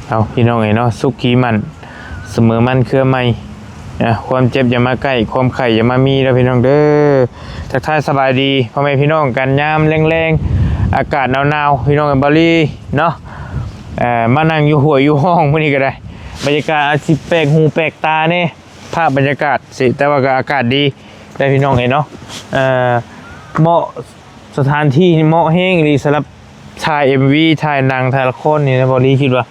ເອົາ ພີ່ນ້ອງເອີຍເນາະ ສຸກຄີໝັ້ນ ສະເໝີໝັ້ນເຄືອໃໝ່ ນະ ຄວາມເຈັບຢ່າມາໃກ້ ຄວາມໄຂ້ຢ່າມາມີເດີພີ່ນ້ອງເດີ. ທັກທາຍສະບາຍດີພໍ່ແມ່ພີ່ນ້ອງກັນຍາມແລງໆ ອາກາດໜາວໆ ພີ່ນ້ອງເອີຍ ເບົາລີເນາະ. ເອີ ມານັ່ງຢູ່ຫ້ວຍຢູ່ຮ່ອງມື້ນີ້ກໍໄດ້ ບັນຍາກາດອາດຊິແປກຫູແປກຕາແດ່ ພາບບັນຍາກາດຊິ ແຕ່ວ່າກໍອາກາດດີໄດ໋ພີ່ນ້ອງເອີຍເນາະ. ເອີ ເໝາະ ສະຖານທີ່ນີ້ເໝາະແຮງອີ່ຫຼີສຳລັບຖ່າຍເອັມວີ ຖ່າຍໜັງ ຖ່າຍລະຄອນນີ້ນະ ເບົາລີຄິດວ່າ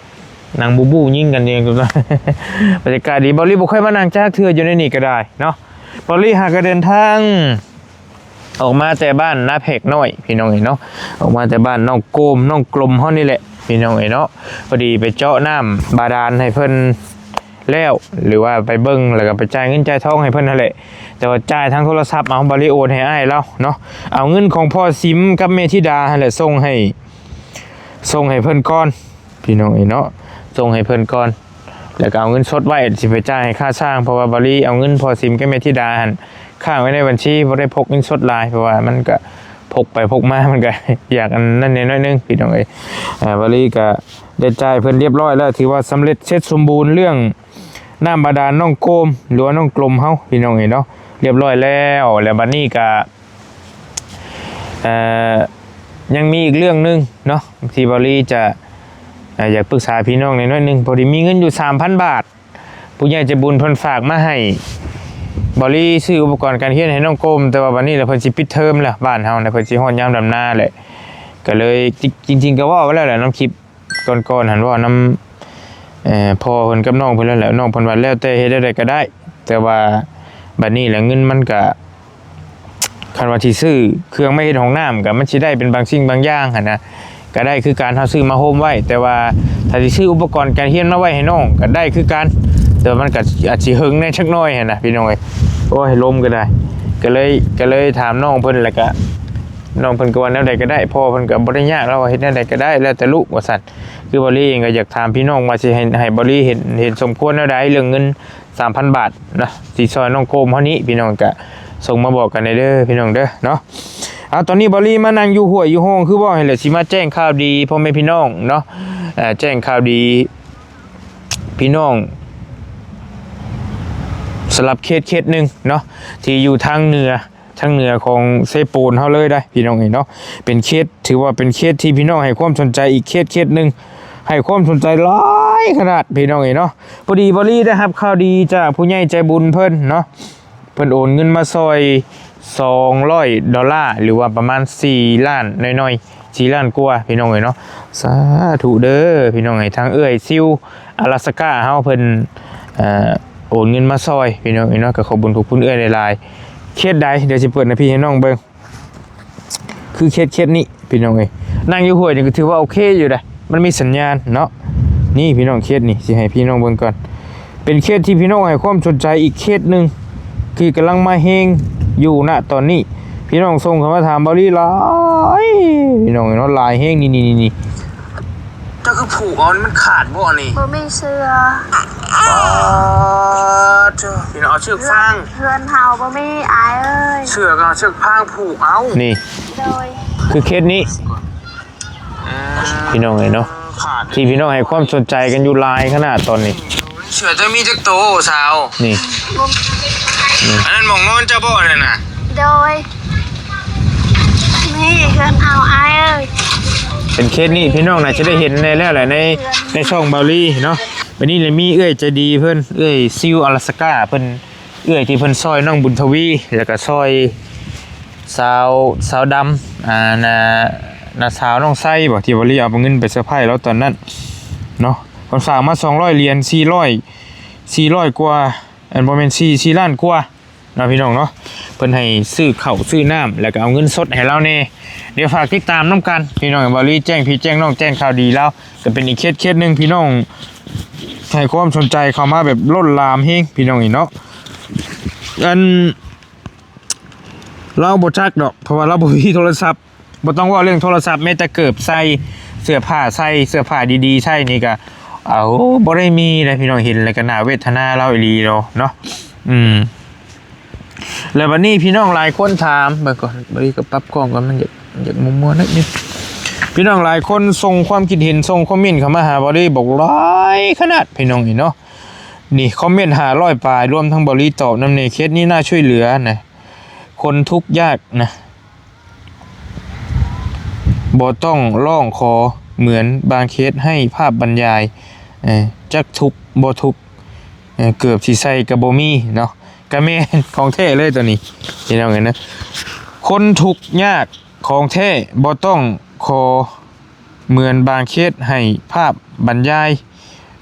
ໜັງບູບູຍິງກັນເອງ ບັນຍາກາດດີ. ເບົາລີບໍ່ເຄີຍມານັ່ງຈັກເທື່ອຢູ່ໃນນີ້ກໍໄດ້ເນາະ. ເບົາລີຫາກະເດີນທາງອອກມາແຕ່ບ້ານນາແພກນ້ອຍ ພີ່ນ້ອງເອີຍເນາະ ອອກມາແຕ່ບ້ານນ້ອງໂກມ ນ້ອງກົມເຮົານີ້ແຫຼະ ພີ່ນ້ອງເອີຍເນາະ. ພໍດີໄປເຈາະນ້ຳບາດານໃຫ້ເພິ່ນ ແລ້ວ ຫຼືວ່າໄປເບິ່ງ ແລ້ວກໍໄປຈ່າຍເງິນຈ່າຍທອງໃຫ້ເພິ່ນຫັ້ນແຫຼະ. ແຕ່ວ່າຈ່າຍທາງໂທລະສັບ ເອົາ ເບົາລີໂອນໃຫ້ອ້າຍລາວເນາະ. ເອົາເງິນຂອງພໍ່ສິມກັບແມ່ທິດາຫັ້ນແຫຼະ ສົ່ງໃຫ້ ສົ່ງໃຫ້ເພິ່ນກ່ອນ ພີ່ນ້ອງເອີຍເນາະ. ສົ່ງໃຫ້ເພິ່ນກ່ອນ ແລ້ວກໍເອົາເງິນສົດໄວ້ ຊິໄປຈ່າຍໃຫ້ຄ່າຊ່າງ ເພາະວ່າເບົາລີເອົາເງິນພໍ່ສິມກັບແມ່ທິດາຫັ້ນຄ້າງໄວ້ໃນບັນຊີ ບໍ່ໄດ້ພົກເງິນສົດຫຼາຍ ເພາະວ່າມັນກໍ ພົກໄປພົກມາມັນກໍຢາກອັນນັ້ນແດ່ໜ້ອຍໜຶ່ງ ພີ່ນ້ອງເອີຍ. ເອີ ເບົາລີກໍໄດ້ຈ່າຍເພິ່ນຮຽບຮ້ອຍແລ້ວ ຖືວ່າສຳເລັດເສັດສົມບູນເລື່ອງນ້ຳບາດານນ້ອງໂກມ ຫຼືວ່ານ້ອງກົມເຮົາ ພີ່ນ້ອງເອີຍເນາະ ຮຽບຮ້ອຍແລ້ວ. ແລ້ວບັດນີ້ກໍ ເອີ ຍັງມີອີກເລື່ອງໜຶ່ງເນາະ ທີ່ເບົາລີຈະ ເອີ ຢາກປຶກສາພີ່ນ້ອງແດ່ໜ້ອຍໜຶ່ງ. ພໍດີມີເງິນຢູ່ສາມພັນບາດ ຜູ້ໃຫຍ່ໃຈບຸນເພິ່ນຝາກມາໃຫ້ເບົາລີຊື້ອຸປະກອນການຮຽນໃຫ້ນ້ອງໂກມ ແຕ່ວ່າບັດນີ້ລະເພິ່ນຊິປິດເທີມແລ້ວ ບ້ານເຮົານະ ເພິ່ນຊິຮອດຍາມດຳນາແຫຼະ ກໍເລີຍ ຈິ- ຈິງໆກໍເວົ້າໄວ້ແລ້ວແຫຼະ ນຳຄລິບກ່ອນໆຫັ້ນ ເວົ້ານຳ ເອີ ພໍ່ເພິ່ນກັບນ້ອງເພິ່ນແລ້ວແຫຼະ. ນ້ອງເພິ່ນວ່າແລ້ວແຕ່ເຮັດແນວໃດກໍໄດ້ ແຕ່ວ່າບັດນີ້ລະເງິນມັນກະ ຄັນວ່າຊິຊື້ເຄື່ອງມາເຮັດຫ້ອງນ້ຳ ກໍມັນຊິໄດ້ເປັນບາງສິ່ງບາງຢ່າງຫັ້ນນະ ກໍໄດ້ຄືກັນ ເຮົາຊື້ມາໂຮມໄວ້. ແຕ່ວ່າຖ້າຊິຊື້ອຸປະກອນການຮຽນມາໄວ້ໃຫ້ນ້ອງ ກໍໄດ້ຄືກັນ ແຕ່ວ່າມັນກໍອາດຊິເຫິງແດ່ຈັກໜ້ອຍຫັ້ນນະ ພີ່ນ້ອງເອີຍ. ໂອ້ຍ ລົມກໍໄດ້ ກໍເລີຍ ກໍເລີຍຖາມນ້ອງເພິ່ນ ແລ້ວກໍນ້ອງເພິ່ນກໍວ່າແນວໃດກໍໄດ້ ພໍ່ເພິ່ນກໍບໍ່ໄດ້ຍາກ ລາວວ່າເຮັດແນວໃດກໍໄດ້ ແລ້ວແຕ່ລູກວ່າຊັ້ນ. ຄືເບົາລີເອງກໍຢາກຖາມພີ່ນ້ອງວ່າຊິໃຫ້ ໃຫ້ເບົາລີເຫັນ ເຫັນສົມຄວນແນວໃດ ເລື່ອງເງິນ ສາມພັນບາດນະ ຊິຊ່ອຍນ້ອງໂກມເຮົານີ້ ພີ່ນ້ອງກະສົ່ງມາບອກກັນແດ່ເດີ ພີ່ນ້ອງເດີເນາະ. ເອົາ ຕອນນີ້ເບົາລີມານັ່ງຢູ່ຫ້ວຍຢູ່ຮ່ອງຄືເວົ້າຫັ້ນແຫຼະ ຊິມາແຈ້ງຂ່າວດີພໍ່ແມ່ພີ່ນ້ອງເນາະ ເອີ ແຈ້ງຂ່າວດີພີ່ນ້ອງ ສຳລັບເຂດເຂດໜຶ່ງເນາະ ທີ່ຢູ່ທາງເໜືອ ທາງເໜືອຂອງເຊໂປນເຮົາເລີຍໄດ໋ ພີ່ນ້ອງເອີຍເນາະ. ເປັນເຂດ ຖືວ່າເປັນເຂດທີ່ພີ່ນ້ອງໃຫ້ຄວາມສົນໃຈອີກເຂດເຂດໜຶ່ງ ໃຫ້ຄວາມສົນໃຈຫຼາຍຂະໜາດ ພີ່ນ້ອງເອີຍເນາະ. ພໍດີເບົາລີໄດ້ຮັບຂ່າວດີຈາກຜູ້ໃຫຍ່ໃຈບຸນເພິ່ນເນາະ ເພິ່ນໂອນເງິນມາຊ່ອຍສອງຮ້ອຍດອນລາ ຫຼືວ່າປະມານສີ່ລ້ານໜ້ອຍໆ ສີ່ລ້ານກວ່າ ພີ່ນ້ອງເອີຍເນາະ. ສາທຸເດີ ພີ່ນ້ອງເອີຍ ທາງເອື້ອຍຊິວ ອາລາສກາເຮົາເພິ່ນ ເອີ ໂອນເງິນມາຊ່ອຍ ພີ່ນ້ອງເອີຍເນາະ ກໍຂອບບຸນຂອບຄຸນເອື້ອຍຫຼາຍໆ. ເຂດໃດ ດຽວຊິເປີດໃຫ້ພີ່ໃຫ້ນ້ອງເບິ່ງ ຄືເຂດ ເຂດນີ້ພີ່ນ້ອງເອີຍ ນັ່ງຢູ່ຫ້ວຍນີ້ກໍຖືວ່າໂອເຄຢູ່ເດ້ ມັນມີສັນຍານເນາະ. ນີ້ພີ່ນ້ອງ ເຂດນີ້ ຊິໃຫ້ພີ່ນ້ອງເບິ່ງກ່ອນ ເປັນເຂດທີ່ພີ່ນ້ອງໃຫ້ຄວາມສົນໃຈອີກເຂດໜຶ່ງ ທີ່ກຳລັງມາແຮງຢູ່ນະຕອນນີ້ ພີ່ນ້ອງສົ່ງເຂົ້າມາຖາມເບົາລີຫຼາຍ ພີ່ນ້ອງເອີຍເນາະ ຫຼາຍແຮງ. ນີ້ໆໆ ເຈົ້າຄືຜູກເອົາ ມັນຂາດບໍ່ນີ້? ບໍ່ມີເຊືອກ. ອໍ ເຈົ້າ ພີ່ນ້ອງ ເອົາເຊືອກຟາງ. ເຮືອນເຮົາບໍ່ມີ ອ້າຍເອີຍ. ເຊືອກ ເອົາເຊືອກຟາງຜູກເອົາ. ນີ້ ໂດຍ ຄືເຂດນີ້ ອືມ ພີ່ນ້ອງເອີຍເນາະ ຂາດ ທີ່ພີ່ນ້ອງໃຫ້ຄວາມສົນໃຈກັນຢູ່ຫຼາຍຂະໜາດຕອນນີ້. ເສືອເຈົ້າມີຈັກໂຕສາວ? ນີ້ ອັນນັ້ນໝ່ອງນອນເຈົ້າບໍ່ນັ້ນນະ? ໂດຍ ນີ້ເຮືອນເຮົາອ້າຍເອີຍ. ເປັນເຂດນີ້ພີ່ນ້ອງໜ້າຈະໄດ້ເຫັນແດ່ແລ້ວແຫຼະ ໃນ ໃນຊ່ອງເບົາລີເນາະ. ບັດນີ້ລະມີເອື້ອຍໃຈດີເພິ່ນ ເອື້ອຍຊິວອາລາສກາເພິ່ນ ເອື້ອຍທີ່ເພິ່ນຊ່ອຍນ້ອງບຸນທະວີ ແລ້ວກະຊ່ອຍສາວ ສາວດຳ ອ່າ ນ້າ ນ້າສາວນ້ອງໄຊບໍ ທີ່ເບົາລີເອົາເງິນໄປເຊີໄພລາວຕອນນັ້ນເນາະ. ເພິ່ນຝາກມາສອງຮ້ອຍຫຼຽນ ສີ່ຮ້ອຍ ສີ່ຮ້ອຍກວ່າ ອັນ ບໍ່ແມ່ນ ສີ່ ສີ່ລ້ານກວ່າເນາະ ພີ່ນ້ອງເນາະ. ເພິ່ນໃຫ້ຊື້ເຂົ້າຊື້ນ້ຳ ແລ້ວກໍເອົາເງິນສົດໃຫ້ລາວແດ່. ດຽວຝາກຕິດຕາມນຳກັນ ພີ່ນ້ອງ ເບົາລີແຈ້ງພີ່ແຈ້ງນ້ອງ ແຈ້ງຂ່າວດີລາວ ກໍເປັນອີກເຂດເຂດໜຶ່ງ ພີ່ນ້ອງໃຫ້ຄວາມສົນໃຈເຂົ້າມາແບບລົ້ນຫຼາມແຮງ ພີ່ນ້ອງເອີຍເນາະ. ອັນ ລາວບໍ່ຈັກດອກ ເພາະວ່າລາວບໍ່ມີໂທລະສັບ. ບໍ່ຕ້ອງເວົ້າເລື່ອງໂທລະສັບ ແມ້ແຕ່ເກີບໃສ່ ເສື້ອຜ້າໃສ່ ເສື້ອຜ້າດີໆໃສ່ນີ້ກະ ເອົາ ບໍ່ໄດ້ມີເດ້ພີ່ນ້ອງ. ເຫັນແລ້ວກະໜ້າເວທະນາລາວອີ່ຫຼີເນາະ ເນາະ. ອືມ ແລ້ວບັດນີ້ພີ່ນ້ອງຫຼາຍຄົນຖາມ ເບິ່ງກ່ອນ ບັດນີ້ກໍປັບກ້ອງກ່ອນ ມັນຢາກ ຢາກມົວໆໜ້ອຍໜຶ່ງ. ພີ່ນ້ອງຫຼາຍຄົນສົ່ງຄວາມຄິດເຫັນ ສົ່ງຄອມເມັນເຂົ້າມາຫາເບົາລີບອກຫຼາຍຂະໜາດ ພີ່ນ້ອງເອີຍເນາະ. ນີ້ຄອມເມັນຫ້າຮ້ອຍປາຍ ລວມທັງເບົາລີຕອບນຳແດ່ ເຂດນີ້ໜ້າຊ່ວຍເຫຼືອນະ ຄົນທຸກຍາກນະ ບໍ່ຕ້ອງຮ້ອງຂໍເໝືອນບາງເຂດ ໃຫ້ພາບບັນຍາຍ ເອີ ຈັກທຸກບໍ່ທຸກ ເອີ ເກີບຊິໃສ່ກໍບໍ່ມີເນາະ. ກະແມ່ນຂອງແທ້ເລີຍໂຕນີ້ ພີ່ນ້ອງເອີຍນະ ຄົນທຸກຍາກຂອງແທ້ ບໍ່ຕ້ອງຂໍເໝືອນບາງເຂດ ໃຫ້ພາບບັນຍາຍ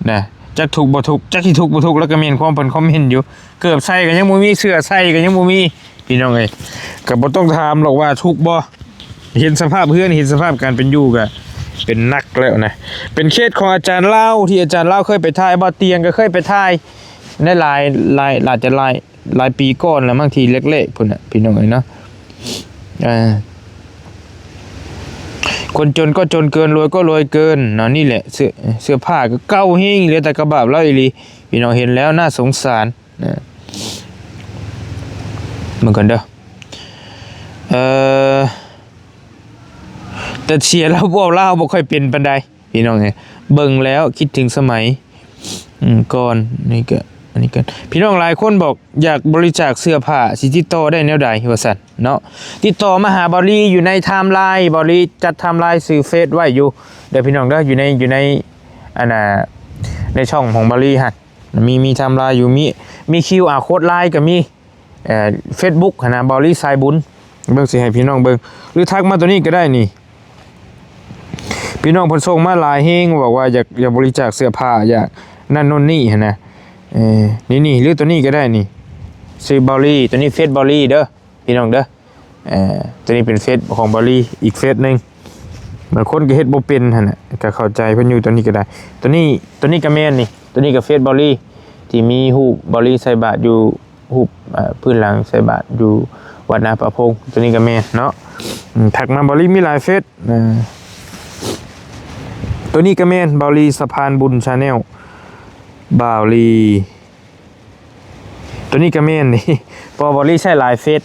ນະ ຈັກທຸກບໍ່ທຸກ ຈັກຊິທຸກບໍ່ທຸກ ແລ້ວກະແມ່ນຄວາມເພິ່ນຄອມເມັນຢູ່. ເກີບໃສ່ກໍຍັງບໍ່ມີ ເສື້ອໃສ່ກໍຍັງບໍ່ມີ ພີ່ນ້ອງເອີຍ. ກໍບໍ່ຕ້ອງຖາມດອກວ່າທຸກບໍ່ ເຫັນສະພາບເຮືອນ ເຫັນສະພາບການເປັນຢູ່ກໍເປັນໜັກແລ້ວນະ. ເປັນເຂດຂອງອາຈານລາວ ທີ່ອາຈານລາວເຄີຍໄປຖ່າຍ ບ່າວຕຽງກໍເຄີຍໄປຖ່າຍ ໃນຫຼາຍ ຫຼາຍ ອາດຈະຫຼາຍ ຫຼາຍປີກ່ອນແລ້ວມັ້ງ ທີ່ແລກໆພຸ້ນນະ ພີ່ນ້ອງເອີຍເນາະ. ເອີ ຄົນຈົນກໍຈົນເກີນ ລວຍກໍລວຍເກີນເນາະ. ນີ້ແຫຼະ ເສື້ອ ເສື້ອຜ້າກໍເກົ່າແຮງ ເຫຼືອແຕ່ກະບາບລາວອີ່ຫຼີ ພີ່ນ້ອງເຫັນແລ້ວໜ້າສົງສານ. ນະ ເບິ່ງກ່ອນເດີ ເອີ ແຕ່ເສຍລາວເວົ້າລາວບໍ່ຄ່ອຍເປັນປານໃດ ພີ່ນ້ອງເອີຍ. ເບິ່ງແລ້ວຄິດເຖິງສະໄໝ ອືມ ກ່ອນ ນີ້ກະ ອັນນີ້ກະ ພີ່ນ້ອງຫຼາຍຄົນບອກຢາກບໍລິຈາກເສື້ອຜ້າ ຊິຕິດຕໍ່ໄດ້ແນວໃດວ່າຊັ້ນເນາະ. ຕິດຕໍ່ມາຫາເບົາລີຢູ່ໃນໄທມລາຍ ເບົາລີຈັດໄທມລາຍຊື່ເຟສໄວ້ຢູ່ເດີ ພີ່ນ້ອງເດີ ຢູ່ໃນ ຢູ່ໃນ ອັນນ່າ ໃນຊ່ອງຂອງເບົາລີຫັ້ນ ມີ ມີໄທມລາຍຢູ່ ມີ ມີຄິວອາໂຄດລາຍກໍມີ ເອີ ເຟສບຸກຫັ້ນນະ ເບົາລີສາຍບຸນ. ເບິ່ງ ຊິໃຫ້ພີ່ນ້ອງເບິ່ງ ຫຼືທັກມາໂຕນີ້ກໍໄດ້ນີ້ ພີ່ນ້ອງເພິ່ນສົ່ງມາຫຼາຍແຮງ ບອກວ່າຢາກ ຢາກບໍລິຈາກເສື້ອຜ້າ ຢາກນັ້ນໂນ່ນນີ້ຫັ້ນນະ. ເອີ ນີ້ໆ ຫຼືໂຕນີ້ກໍໄດ້ນີ້ ຊື່ເບົາລີ ໂຕນີ້ເຟສເບົາລີເດີ ພີ່ນ້ອງເດີ. ເອີ ໂຕນີ້ເປັນເຟສຂອງເບົາລີອີກເຟສໜຶ່ງ ບາງຄົນກໍເຮັດບໍ່ເປັນຫັ້ນນະ ກໍເຂົ້າໃຈເພິ່ນຢູ່. ໂຕນີ້ກໍໄດ້ ໂຕນີ້ ໂຕນີ້ກໍແມ່ນນີ້ ໂຕນີ້ກໍເຟສເບົາລີ ທີ່ມີຮູບເບົາລີໃສ່ບາດຢູ່ ຮູບ ເອີ ພື້ນຫຼັງໃສ່ບາດຢູ່ວັດນາປະພົງ ໂຕນີ້ກໍແມ່ນເນາະ. ອືມ ທັກມາເບົາລີມີຫຼາຍເຟສ ເອີ ໂຕນີ້ກໍແມ່ນ ເບົາລີສະພານບຸນ Channel ເບົາລີ ໂຕນີ້ກໍແມ່ນນີ້ ເພາະວ່າເບົາລີໃຊ້ຫຼາຍເຟສ.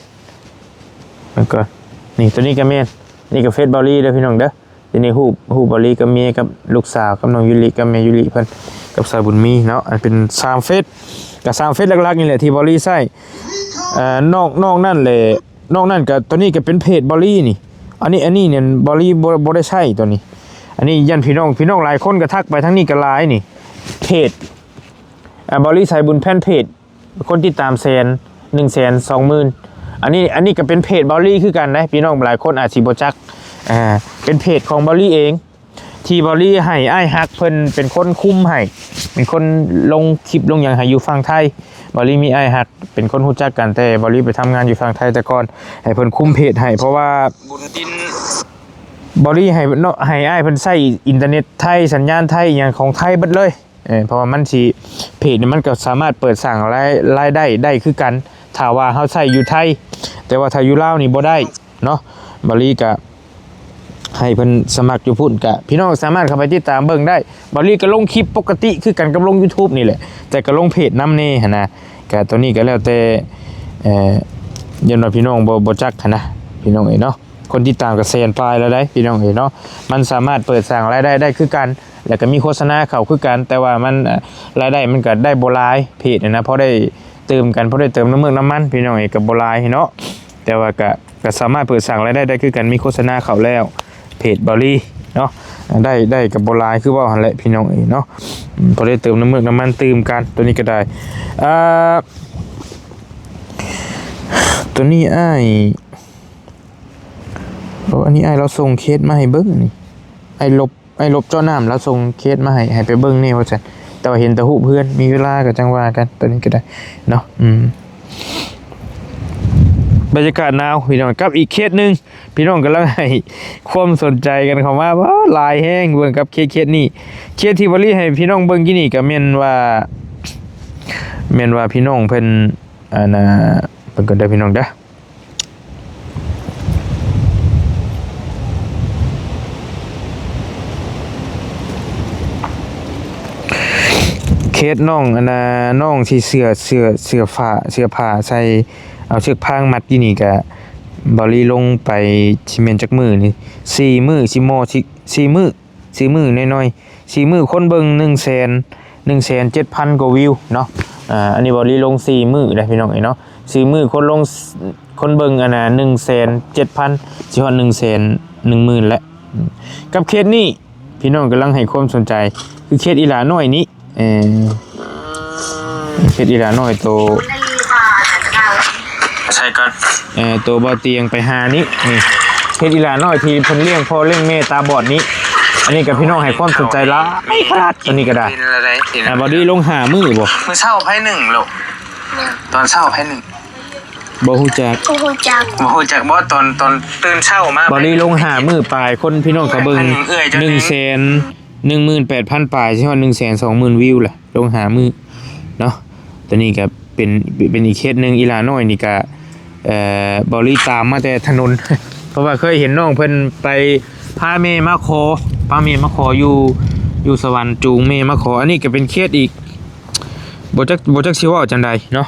ແລ້ວກໍນີ້ ໂຕນີ້ກໍແມ່ນ ນີ້ກໍເຟສເບົາລີເດີ ພີ່ນ້ອງເດີ. ທີນີ້ຮູບ ຮູບເບົາລີກັບເມຍ ກັບລູກສາວ ກັບນ້ອງຢູລິ ກັບແມ່ຢູລິເພິ່ນ ກັບສາວບຸນມີເນາະ. ອັນເປັນສາມເຟສ ກໍສາມເຟສຫຼັກໆນີ້ແຫຼະທີ່ເບົາລີໃຊ້. ເອີ ນອກ ນອກນັ້ນແຫຼະ ນອກນັ້ນກໍ ໂຕນີ້ກໍເປັນເພຈເບົາລີນີ້. ອັນນີ້ ອັນນີ້ນີ້ເບົາລີບໍ່ ບໍ່ໄດ້ໃຊ້ໂຕນີ້. ອັນນີ້ຢ້ານພີ່ນ້ອງ ພີ່ນ້ອງຫຼາຍຄົນກໍທັກໄປທາງນີ້ກໍຫຼາຍນີ້ ເພຈ ອ່າ ເບົາລີສາຍບຸນແຟນເພຈ ຄົນຕິດຕາມແສນ ໜຶ່ງແສນ ສອງໝື່ນ. ອັນນີ້ ອັນນີ້ກໍເປັນເພຈເບົາລີຄືກັນເດ້ ພີ່ນ້ອງຫຼາຍຄົນອາດຊິບໍ່ຈັກ. ອ່າ ເປັນເພຈຂອງເບົາລີເອງ ທີ່ເບົາລີໃຫ້ອ້າຍຮັກເພິ່ນເປັນຄົນຄຸມໃຫ້ ເປັນຄົນລົງຄລິບລົງຫຍັງໃຫ້ຢູ່ຝັ່ງໄທ. ເບົາລີມີອ້າຍຮັກເປັນຄົນຮູ້ຈັກກັນ ແຕ່ເບົາລີໄປທຳງານຢູ່ຝັ່ງໄທແຕ່ກ່ອນ ໃຫ້ເພິ່ນຄຸມເພຈໃຫ້ ເພາະວ່າເບົາລີໃຫ້ເນາະ ໃຫ້ອ້າຍເພິ່ນໃຊ້ອິນເຕີເນັດໄທ ສັນຍານໄທ ອີ່ຫຍັງຂອງໄທເບິດເລີຍ. ເອີ ເພາະວ່າມັນຊິ ເພຈນີ້ມັນກໍສາມາດເປີດສ້າງລາຍ ລາຍໄດ້ໄດ້ຄືກັນ ຖ້າວ່າເຮົາໃຊ້ຢູ່ໄທ ແຕ່ວ່າຖ້າຢູ່ລາວນີ້ບໍ່ໄດ້ເນາະ. ເບົາລີກໍໃຫ້ເພິ່ນສະໝັກຢູ່ພຸ້ນ ກໍພີ່ນ້ອງສາມາດເຂົ້າໄປຕິດຕາມເບິ່ງໄດ້. ເບົາລີກໍລົງຄລິບປົກກະຕິຄືກັນກັບລົງ YouTube ນີ້ແຫຼະ ແຕ່ກໍລົງເພຈນຳແດ່ຫັ້ນນະ. ກໍໂຕນີ້ກໍແລ້ວແຕ່ ເອີ ຢ້ານວ່າພີ່ນ້ອງບໍ່ ບໍ່ຈັກຫັ້ນນະ ພີ່ນ້ອງເອີຍເນາະ. ຄົນຕິດຕາມກໍແສນປາຍແລ້ວໄດ໋ ພີ່ນ້ອງເອີຍເນາະ. ມັນສາມາດເປີດສ້າງລາຍໄດ້ໄດ້ຄືກັນ ແລ້ວກໍມີໂຄສະນາເຂົ້າຄືກັນ ແຕ່ວ່າມັນ ເອີ ລາຍໄດ້ມັນກໍໄດ້ບໍ່ຫຼາຍ ເພຈຫັ້ນນະ ພໍໄດ້ຕື່ມກັນ ພໍໄດ້ເຕີມນ້ຳເມືອກນ້ຳມັນ ພີ່ນ້ອງເອີຍ ກໍບໍ່ຫຼາຍເນາະ. ແຕ່ວ່າກໍ ກໍສາມາດເປີດສ້າງລາຍໄດ້ໄດ້ຄືກັນ ມີໂຄສະນາເຂົ້າແລ້ວ ເພຈເບົາລີເນາະ ໄດ້ ໄດ້ກໍບໍ່ຫຼາຍຄືເວົ້າຫັ້ນແຫຼະ ພີ່ນ້ອງເອີຍເນາະ. ອືມ ພໍໄດ້ເຕີມນ້ຳເມືອກນ້ຳມັນຕື່ມກັນ ໂຕນີ້ກໍໄດ້. ອ່າ ໂຕນີ້ອ້າຍ ໂອ້ ອັນນີ້ອ້າຍລາວສົ່ງເຄສມາໃຫ້ເບິ່ງນີ້ ອ້າຍລົບ ອ້າຍລົບເຈາະນ້ຳລາວສົ່ງເຄສມາໃຫ້ ໃຫ້ໄປເບິ່ງແດ່ວ່າຊັ້ນ ແຕ່ວ່າເຫັນແຕ່ຮູບເຮືອນ ມີເວລາກໍຈັ່ງວ່າກັນ ໂຕນີ້ກໍໄດ້ເນາະ. ອືມ ບັນຍາກາດໜາວ ພີ່ນ້ອງ ກັບອີກເຄສໜຶ່ງ ພີ່ນ້ອງກຳລັງໃຫ້ຄວາມສົນໃຈກັນເຂົ້າມາ ວ້າ ຫຼາຍແຮງ ເບິ່ງກັບເຄສ ເຄສນີ້ ເຄສທີ່ເບົາລີໃຫ້ພີ່ນ້ອງເບິ່ງກີ້ນີ້ກໍແມ່ນວ່າ ແມ່ນວ່າພີ່ນ້ອງເພິ່ນ ອັນນ່າ ເບິ່ງກ່ອນເດີພີ່ນ້ອງເດີ. ເຄສນ້ອງ ອັນນ່າ ນ້ອງທີ່ເສື້ອ ເສື້ອ ເສື້ອຜ້າ ເສື້ອຜ້າໃສ່ ເອົາເຊືອກຟາງມັດຢູ່ນີ້ ກະເບົາລີລົງໄປ ຊິແມ່ນຈັກມື້ນີ້ ສີ່ມື້ ຊິມໍຊິ ສີ່ມື້ ສີ່ມື້ນ້ອຍໆ ສີ່ມື້ຄົນເບິ່ງໜຶ່ງແສນ ໜຶ່ງແສນເຈັດພັນກວ່າວິວເນາະ. ອ່າ ອັນນີ້ເບົາລີລົງສີ່ມື້ເດ້ພີ່ນ້ອງເອີຍເນາະ. ສີ່ມື້ຄົນລົງ ຄົນເບິ່ງອັນນ່າ ໜຶ່ງແສນເຈັດພັນ ຊິຮອດໜຶ່ງແສນໜຶ່ງໝື່ນແລ້ວ. ກັບເຄສນີ້ ພີ່ນ້ອງກຳລັງໃຫ້ຄວາມສົນໃຈ ຄືເຄສອີ່ຫຼ້ານ້ອຍນີ້ ເອີ ເຄສອີ່ຫຼ້ານ້ອຍໂຕ ໃສ່ກ່ອນ ເອີ ໂຕບໍ່ຕຽງໄປຫານີ້ ນີ້ ເຄສອີ່ຫຼ້ານ້ອຍທີ່ເພິ່ນລ້ຽງພໍ່ລ້ຽງແມ່ຕາບອດນີ້. ອັນນີ້ກໍພີ່ນ້ອງໃຫ້ຄວາມສົນໃຈຫຼາຍຂະໜາດ ອັນນີ້ກໍໄດ້. ເປັນລະໄດ ເປັນ ອ່າ ເບົາລີລົງຫ້າມື້ບໍ່? ມື້ເຊົ້າໃຜໜຶ່ງລູກ? ຕອນເຊົ້າໃຜໜຶ່ງ? ບໍ່ຮູ້ຈັກ ບໍ່ຮູ້ຈັກ ບໍ່ຮູ້ຈັກບໍ່? ຕອນ ຕອນຕື່ນເຊົ້າມາ ເບົາລີລົງຫ້າມື້ປາຍ ຄົນ ພີ່ນ້ອງເຂົາເບິ່ງ ໜຶ່ງແສນໜຶ່ງໝື່ນແປດພັນປາຍ ຊິຮອດໜຶ່ງແສນສອງໝື່ນວິວແຫຼະ ລົງຫ້າມື້ເນາະ. ຕົວນີ້ກໍເປັນ ເປັນອີກເຄສໜຶ່ງ. ອີ່ຫຼ້ານ້ອຍນີ້ກໍ ເອີ ເບົາລີຕາມມາແຕ່ຖະໜົນ ເພາະວ່າເຄີຍເຫັນນ້ອງເພິ່ນໄປພາແມ່ມາຂໍ ພາແມ່ມາຂໍຢູ່ ຢູ່ສະຫວັນ ຈູງແມ່ມາຂໍ. ອັນນີ້ກໍເປັນເຄສອີກ ບໍ່ຈັກ ບໍ່ຈັກຊິເວົ້າຈັ່ງໃດເນາະ.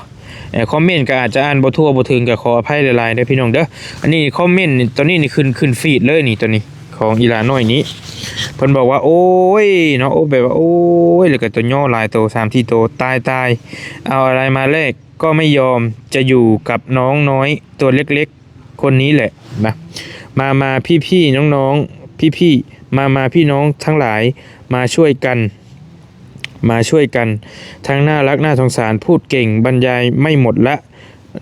ເອີ ຄອມເມັນກໍອາດຈະອ່ານບໍ່ທົ່ວບໍ່ເຖິງ ກໍຂໍອະໄພຫຼາຍໆເດີພີ່ນ້ອງເດີ. ອັນນີ້ຄອມເມັນ ຕອນນີ້ນີ້ຂຶ້ນ ຂຶ້ນຟີດເລີຍນີ້ ຕົວນີ້ຂອງອີ່ຫຼ້ານ້ອຍນີ້ ເພິ່ນບອກວ່າ ໂອ້ຍ ເນາະ ໂອ້ ແບບວ່າ ໂອ້ຍ ແລ້ວກໍຕົວຍໍຫຼາຍໂຕ ສາມສີ່ໂຕ ຕາຍໆ ເອົາອະໄລມາແລກກໍໄມ່ຍອມ ຈະຢູ່ກັບນ້ອງນ້ອຍຕົວເລັກໆຄົນນີ້ແຫຼະນະ. ມາໆ ພີ່ໆ ນ້ອງໆ ພີ່ໆ ມາໆ ພີ່ນ້ອງທັງຫຼາຍ ມາຊ່ວຍກັນ ມາຊ່ວຍກັນ ທັງໜ້າຮັກໜ້າສົງສານ ພູດເກັ່ງ ບັນຍາຍໄມ່ໝົດລະ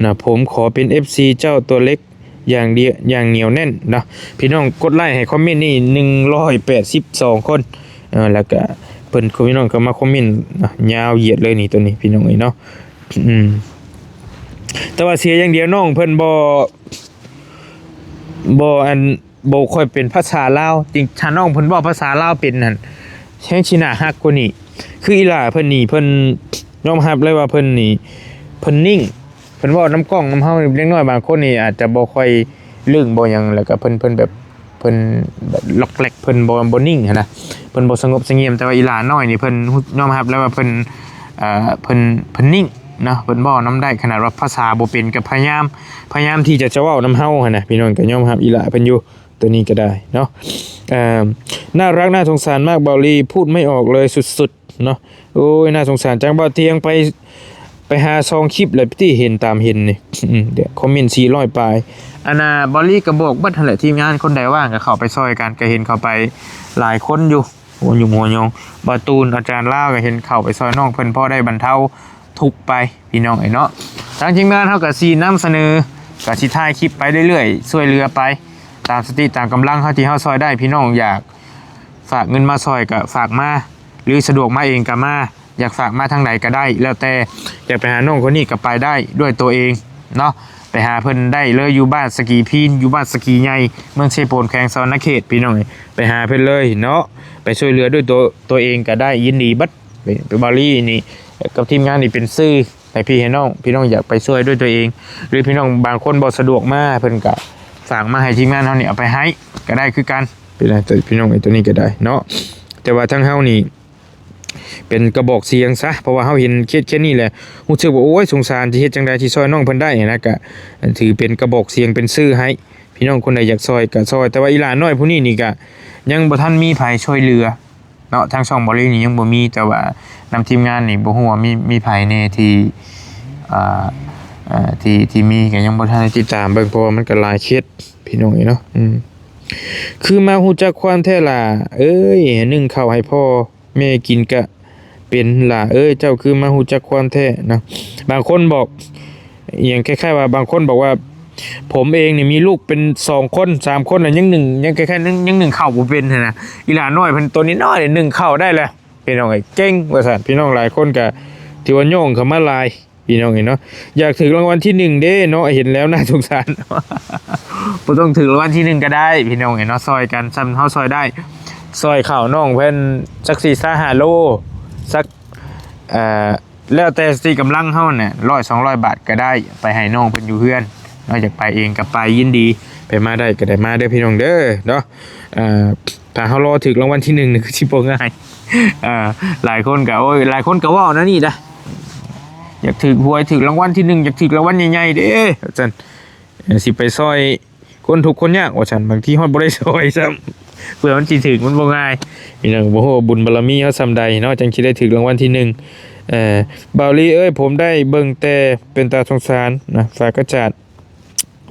ນະ. ຜົມຂໍເປັນເອັຟຊີເຈົ້າຕົວເລັກຢ່າງດຽວ ຢ່າງໜຽວແໜ້ນເນາະ. ພີ່ນ້ອງກົດໄລ້ໃຫ້ຄອມເມັນນີ້ໜຶ່ງຮ້ອຍແປດສິບສອງຄົນ ເອີ ແລ້ວກະເພິ່ນ ພີ່ນ້ອງກໍມາຄອມເມັນເນາະ ຍາວຢຽດເລີຍນີ້ ຕົວນີ້ ພີ່ນ້ອງເອີຍເນາະ. ອືມ ແຕ່ວ່າເສຍຢ່າງດຽວ ນ້ອງເພິ່ນບໍ່ ບໍ່ ອັນ ບໍ່ຄ່ອຍເປັນພາສາລາວຈິງ. ຖ້ານ້ອງເພິ່ນເວົ້າພາສາລາວເປັນຫັ້ນ ແຮງຊິໜ້າຮັກກວ່ານີ້. ຄືອີ່ຫຼ້າເພິ່ນນີ້ ເພິ່ນຍອມຮັບເລີຍວ່າເພິ່ນນີ້ ເພິ່ນນິ່ງ ເພິ່ນເວົ້ານຳກ້ອງນຳເຮົາ. ເດັກນ້ອຍບາງຄົນນີ້ອາດຈະບໍ່ຄ່ອຍລຶ້ງບໍ່ຫຍັງ ແລ້ວກໍເພິ່ນ ເພິ່ນແບບ ເພິ່ນແບບລັອກແລັກ ເພິ່ນບໍ່ ບໍ່ນິ່ງຫັ້ນນະ ເພິ່ນບໍ່ສະຫງົບສະຫງຽມ. ແຕ່ວ່າອີ່ຫຼ້ານ້ອຍນີ້ ເພິ່ນຍອມຮັບແລ້ວວ່າເພິ່ນ ເອີ ເພິ່ນ ເພິ່ນນິ່ງເນາະ ເພິ່ນເວົ້ານຳໄດ້. ຂະໜາດວ່າພາສາບໍ່ເປັນ ກໍພະຍາຍາມ ພະຍາຍາມທີ່ຈະ ຈະເວົ້ານຳເຮົາຫັ້ນນະ ພີ່ນ້ອງກໍຍອມຮັບອີ່ຫຼ້າເພິ່ນຢູ່. ຕົວນີ້ກໍໄດ້ເນາະ. ເອີ ໜ້າຮັກໜ້າສົງສານມາກ ເບົາລີ ພູດໄມ່ອອກເລີຍ ສຸດໆເນາະ. ໂອ້ຍ ໜ້າສົງສານຈັງ ບ່າວຕຽງໄປ ໄປຫາຊ່ອງຄລິບແລ້ວຕິ ເຫັນຕາມເຫັນນີ້. ອືມ ດຽວຄອມເມັນສີ່ຮ້ອຍປາຍ. ອັນນ່າ ເບົາລີກໍບອກເບິດຫັ້ນແຫຼະ ທີມງານຄົນໃດວ່າງກໍເຂົ້າໄປຊ່ອຍກັນ ກໍເຫັນເຂົ້າໄປຫຼາຍຄົນຢູ່ ຫົວຍຸມຫົວຍອງ. ບ່າວຕູນ ອາຈານລາວ ກໍເຫັນເຂົ້າໄປຊ່ອຍນ້ອງເພິ່ນ ພໍໄດ້ບັນເທົາທຸກໄປ ພີ່ນ້ອງເອີຍເນາະ. ທາງທີມງານເຮົາກໍຊິນຳສະເໜີ ກໍຊິຖ່າຍຄລິບໄປເລື້ອຍໆ ຊ່ວຍເຫຼືອໄປຕາມສະຕິຕາມກຳລັງເຮົາທີ່ເຮົາຊ່ອຍໄດ້. ພີ່ນ້ອງຢາກຝາກເງິນມາຊ່ອຍກໍຝາກມາ ຫຼືສະດວກມາເອງກໍມາ ຢາກຝາກມາທາງໃດກໍໄດ້ ແລ້ວແຕ່. ຢາກໄປຫານ້ອງຄົນນີ້ກໍໄປໄດ້ດ້ວຍຕົວເອງເນາະ ໄປຫາເພິ່ນໄດ້ເລີຍ ຢູ່ບ້ານສະກີພີນ ຢູ່ບ້ານສະກີໃຫຍ່ ເມືອງເຊໂປນ ແຂວງສະຫວັນນະເຂດ ພີ່ນ້ອງເອີຍ. ໄປຫາເພິ່ນເລີຍເນາະ ໄປຊ່ວຍເຫຼືອດ້ວຍຕົວ ຕົວເອງກໍໄດ້ ຍິນດີເບິດ. ເປັນ ເປັນເບົາລີນີ້ກັບທີມງານນີ້ເປັນສື່ໃຫ້ພີ່ໃຫ້ນ້ອງ ພີ່ນ້ອງຢາກໄປຊ່ວຍດ້ວຍຕົວເອງ ຫຼືພີ່ນ້ອງບາງຄົນບໍ່ສະດວກມາ ເພິ່ນກໍຝາກມາໃຫ້ທີມງານເຮົານີ້ເອົາໄປໃຫ້ກໍໄດ້ຄືກັນ ພີ່ນ້ອງເອີຍ. ຕົວນີ້ກໍໄດ້ເນາະ ແຕ່ວ່າທາງເຮົານີ້ ເປັນກະບອກສຽງຊະ ເພາະວ່າເຮົາເຫັນເຄສ ເຄສນີ້ແຫຼະ ຮູ້ສຶກວ່າ ໂອ້ຍ ສົງສານ ຊິເຮັດຈັ່ງໃດທີ່ຊ່ອຍນ້ອງເພິ່ນໄດ້ນະ. ກະຖືເປັນກະບອກສຽງ ເປັນສື່ໃຫ້ ພີ່ນ້ອງຄົນໃດຢາກຊ່ອຍກະຊ່ອຍ. ແຕ່ວ່າອີ່ຫຼ້ານ້ອຍຜູ້ນີ້ນີ້ກະຍັງບໍ່ທັນມີໃຜຊ່ວຍເຫຼືອເນາະ ທາງຊ່ອງເບົາລີນີ້ຍັງບໍ່ມີ. ແຕ່ວ່ານຳທີມງານນີ້ບໍ່ຮູ້ວ່າມີ ມີໃຜແດ່ທີ່ ອ່າ ທີ່ ທີ່ມີ ກະຍັງບໍ່ທັນໄດ້ຕິດຕາມເບິ່ງ ເພາະວ່າມັນກະຫຼາຍເຄສ ພີ່ນ້ອງເອີຍເນາະ. ອືມ ຄືມາຮູ້ຈັກຄວາມແທ້ຫຼ້າເອີຍ ໜຶ້ງເຂົ້າໃຫ້ພໍ່ ແມ່ກິນກະເປັນຫຼ້າເອີຍ ເຈົ້າຄືມາຮູ້ຈັກຄວາມແທ້ເນາະ. ບາງຄົນບອກອີ່ຫຍັງ ຄ້າຍໆວ່າ ບາງຄົນບອກວ່າ ຜົມເອງນີ້ມີລູກເປັນສອງຄົນ ສາມຄົນ ແລ້ວຍັງໜຶ້ງ ຍັງຄ້າຍໆ ຍັງ ຍັງໜຶ້ງເຂົ້າບໍ່ເປັນຫັ້ນນະ. ອີ່ຫຼ້ານ້ອຍເພິ່ນໂຕນ້ອຍໆ ໜຶ້ງເຂົ້າໄດ້ແລ້ວ ພີ່ນ້ອງເອີຍ ເກັ່ງວ່າຊັ້ນ. ພີ່ນ້ອງຫຼາຍຄົນກະຖືວ່າໂຍງເຂົ້າມາຫຼາຍ ພີ່ນ້ອງເອີຍເນາະ. ຢາກຖືກລາງວັນທີໜຶ່ງເດ້ເນາະ ເຫັນແລ້ວໜ້າສົງສານ. ບໍ່ຕ້ອງຖືກລາງວັນທີໜຶ່ງກໍໄດ້ ພີ່ນ້ອງເອີຍເນາະ ຊ່ອຍກັນ ສ່ຳເຮົາຊ່ອຍໄດ້ ຊ່ອຍເຂົ້ານ້ອງເພິ່ນ ຈັກສີ່ສາຫ້າໂລ ຈັກ ເອີ ແລ້ວແຕ່ສະຕິກຳລັງເຮົາແຫຼະ ຮ້ອຍສອງຮ້ອຍບາດກໍໄດ້ ໄປໃຫ້ນ້ອງເພິ່ນຢູ່ເຮືອນເນາະ. ຢາກໄປເອງກໍໄປ ຍິນດີ ໄປມາໄດ້ກໍໄດ້ມາເດີ ພີ່ນ້ອງເດີເນາະ. ເອີ ຖ້າເຮົາລໍຖືກລາງວັນທີໜຶ່ງນີ້ຄືຊິບໍ່ງ່າຍ. ເອີ ຫຼາຍຄົນກໍ ໂອ້ຍ ຫຼາຍຄົນກໍເວົ້າແນວນີ້ນະ ຢາກຖືກຫວຍ ຖືກລາງວັນທີໜຶ່ງ ຢາກຖືກລາງວັນໃຫຍ່ໆເດ້ ວ່າຊັ້ນ ເອີ ຊິໄປຊ່ອຍຄົນທຸກຄົນຍາກ ວ່າຊັ້ນ. ບາງທີຮອດບໍ່ໄດ້ຊ່ອຍຊ້ຳ ເພື່ອມັນຊິຖືກ ມັນບໍ່ງ່າຍ ພີ່ນ້ອງ. ບໍ່ຮູ້ວ່າບຸນບາລະມີເຮົາສ່ຳໃດເນາະ ຈັ່ງຊິໄດ້ຖືກລາງວັນທີໜຶ່ງ. ເອີ ບ່າວລີເອີຍ ຜົມໄດ້ເບິ່ງແຕ່ເປັນຕາສົງສານນະ ຝາກກະຈາດ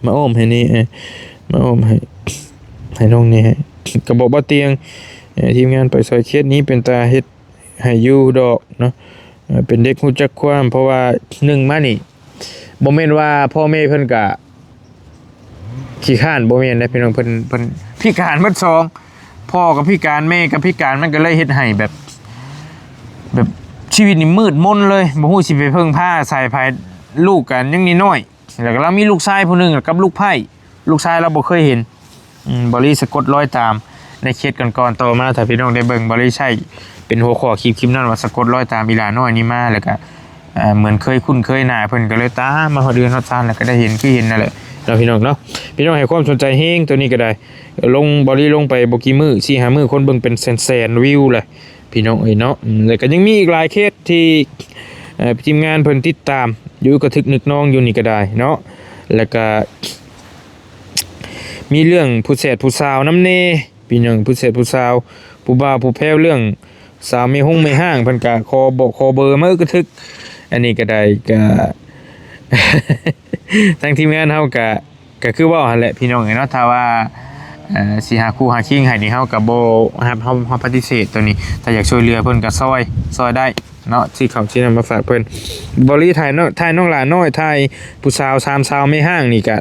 ມາອ້ອມໃຫ້ແດ່ ເອີ ມາອ້ອມໃຫ້ ໃຫ້ນ້ອງແດ່ ກະບອກບ່າວຕຽງ ເອີ ທີມງານໄປຊ່ອຍເຂດນີ້ ເປັນຕາເຮັດໃຫ້ຢູ່ດອກເນາະ ເອີ ເປັນເດັກຮູ້ຈັກຄວາມ. ເພາະວ່າໜຶ່ງມານີ້ ບໍ່ແມ່ນວ່າພໍ່ແມ່ເພິ່ນກະຂີ້ຄ້ານ ບໍ່ແມ່ນເດ້ພີ່ນ້ອງ. ເພິ່ນ ເພິ່ນພິການໝົດສອງ ພໍ່ກໍພິການ ແມ່ກໍພິການ ມັນກໍເລີຍເຮັດໃຫ້ແບບ ແບບຊີວິດນີ້ມືດມົນເລີຍ ບໍ່ຮູ້ຊິໄປເພິ່ງພາອາໄສໃຜ. ລູກກໍຍັງນ້ອຍ ແລ້ວກໍລາວມີລູກຊາຍຜູ້ໜຶ່ງກັບລູກໃພ້ ລູກຊາຍລາວບໍ່ເຄີຍເຫັນ. ອືມ ບ່າວລີສະກົດລອຍຕາມໃນເຂດກ່ອນໆ ຕໍ່ມາ ຖ້າພີ່ນ້ອງໄດ້ເບິ່ງ ບ່າວລີໃຊ້ເປັນຫົວຂໍ້ຄລິບ ຄລິບນັ້ນວ່າ ສະກົດລອຍຕາມອີ່ຫຼ້ານ້ອຍນີ້ມາ ແລ້ວກໍ ເອີ ເໝືອນເຄີຍຄຸ້ນເຄີຍໜ້າເພິ່ນ ກໍເລີຍຕາມມາຮອດເຮືອນຮອດຊານ ແລ້ວກໍໄດ້ເຫັນຄືເຫັນນັ້ນແຫຼະເນາະ ພີ່ນ້ອງເນາະ. ພີ່ນ້ອງໃຫ້ຄວາມສົນໃຈແຮງໂຕນີ້ກໍໄດ້ ລົງ ບ່າວລີລົງໄປບໍ່ກີ່ມື້ ສີ່ຫ້າມື້ ຄົນເບິ່ງເປັນແສນໆວິວແຫຼະ ພີ່ນ້ອງເອີຍເນາະ. ອືມ ແລ້ວກໍຍັງມີອີກຫຼາຍເຂດທີ່ ເອີ ທີມງານເພິ່ນຕິດຕາມຢູ່ ກະທຶກນຶກນອງຢູ່ນີ້ກໍໄດ້ເນາະ. ແລ້ວກໍມີເລື່ອງຜູ້ແຊດຜູ້ສາວນຳແດ່ ພີ່ນ້ອງ ຜູ້ແຊດຜູ້ສາວ ຜູ້ບ່າວຜູ້ແພ້ວ ເລື່ອງສາວແມ່ຮົງແມ່ຮ້າງ ເພິ່ນກະຂໍເບາະຂໍເບີມາ ອຶກກະທຶກ. ອັນນີ້ກໍໄດ້ ກະ ທາງທີມງານເຮົາກະ ກໍຄືເວົ້າຫັ້ນແຫຼະ ພີ່ນ້ອງເອີຍເນາະ. ຖ້າວ່າ ເອີ ຊິຫາຄູ່ຫາຄີງໃຫ້ນີ້ ເຮົາກໍບໍ່ຮັບ ເຮົາ ເຮົາປະຕິເສດໂຕນີ້. ຖ້າຢາກຊ່ວຍເຫຼືອເພິ່ນກໍຊ່ອຍ ຊ່ອຍໄດ້ເນາະ ຊື້ເຂົ້າຊື້ນ້ຳມາຝາກເພິ່ນ. ບ່າວລີຖ່າຍເນາະ ຖ່າຍນ້ອງຫຼ້ານ້ອຍ ຖ່າຍຜູ້ສາວ ສາມສາວແມ່ຮ້າງນີ້ ກໍ